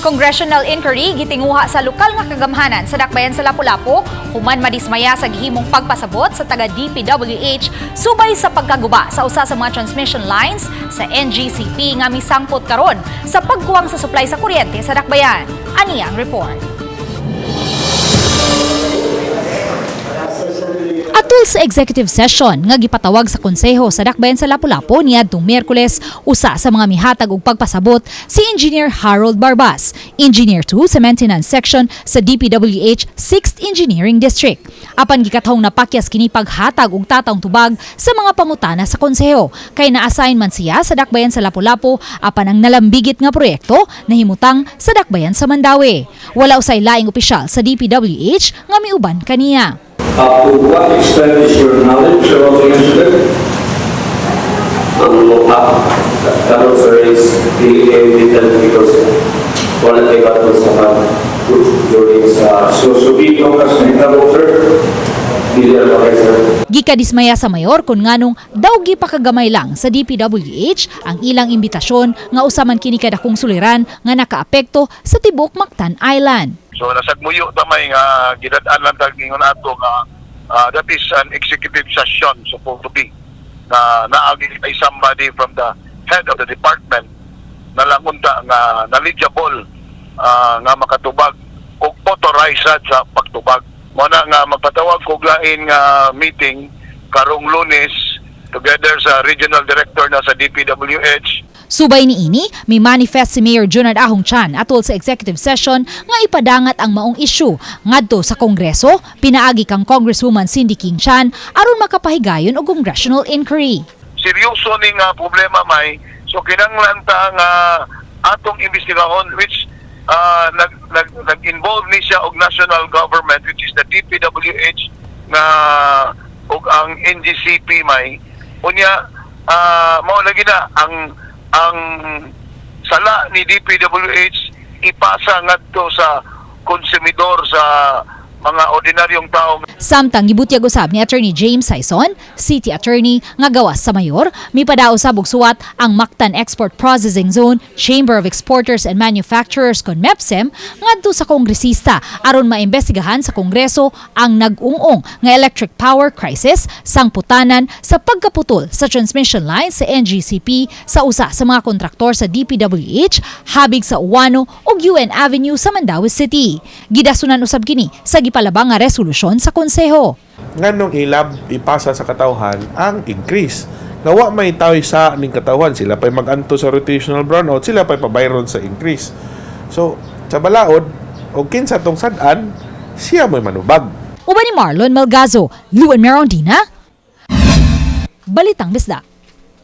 Congressional inquiry gitinguha sa lokal nga kagamhanan sa dakbayan sa Lapu-Lapu human madismaya sa gihimong pagpasabot sa taga DPWH subay sa pagkaguba sa usa sa mga transmission lines sa NGCP nga misangpot karon sa pagkuwang sa supply sa kuryente sa dakbayan. Ani ang report. Atol sa executive session nga gipatawag sa konseho sa dakbayan sa Lapu-Lapu niadtong Miyerkules, usa sa mga mihatag og pagpasabot si Engineer Harold Barbas, Engineer 2 sa Maintenance Section sa DPWH 6th Engineering District. Apan gikathong napakyas kini paghatag og tatawng tubag sa mga pangutana sa konseho kay na-assign man siya sa dakbayan sa Lapu-Lapu, apan ang nalambigit nga proyekto nahimutang sa dakbayan sa Mandaue. Wala usay laing opisyal sa DPWH nga miuban kaniya. To what extent is your knowledge about the incident? Ang karon, sir, is dili kayo detailed because wala kay battle sa pag during sa So, subito ka sa nahitabo, sir? Dili ra ba kay, sir. Gikadismaya sa mayor kung nganong daw gipakagamay lang sa DPWH ang ilang imbitasyon nga usa man kini kadakong suliran nga nakaapekto sa tibok Mactan Island. So nasagmuyo tamay nga gidad-an lang tag ingon ato nga that is an executive session supposed to be na naagi ay somebody from the head of the department na lang unta nga knowledgeable nga makatubag og authorized sa pagtubag. Mo na nga magpatawag kog lain nga meeting karong Lunes together sa regional director na sa DPWH. Subay niini, mi manifest si Mayor Junard Ahong Chan atol sa executive session nga ipadangat ang maong issue ngadto sa Kongreso, pinaagi kang Congresswoman Cindy King Chan, aron makapahigayon og congressional inquiry. Seryoso ni nga problema may, so kinanglan ta nga atong imbestigahon, which nag nag nag-involve ni siya og national government, which is the DPWH nga ug ang NGCP may. Unya mao lagi na ang sala ni DPWH ipasa ngadto sa konsumidor, sa mga ordinaryong tao. Samtang gibutyag usab ni Attorney James Sayson, City Attorney, nga gawas sa mayor, mipadaos usab og suwat ang Mactan Export Processing Zone, Chamber of Exporters and Manufacturers kon MEPSEM ngadto sa kongresista aron maimbestigahan sa Kongreso ang nag-ung-ong nga electric power crisis sangputanan sa pagkaputol sa transmission line sa NGCP sa usa sa mga kontraktor sa DPWH habig sa Ouano ug UN Avenue sa Mandaue City. Gidasunan usab kini sa gipalabang nga resolusyon sa konseho. Nganong ilab ipasa sa katawhan ang increase nga wa may taoy sa ning katawhan? Sila pa'y mag-anto sa rotational brownout, sila pa'y pabayron sa increase. So sa balaod og kinsa tong sad-an, siya mo'y manubag. Uban ni Marlon Malgazo, Luan Merondina, Balitang Bisdak.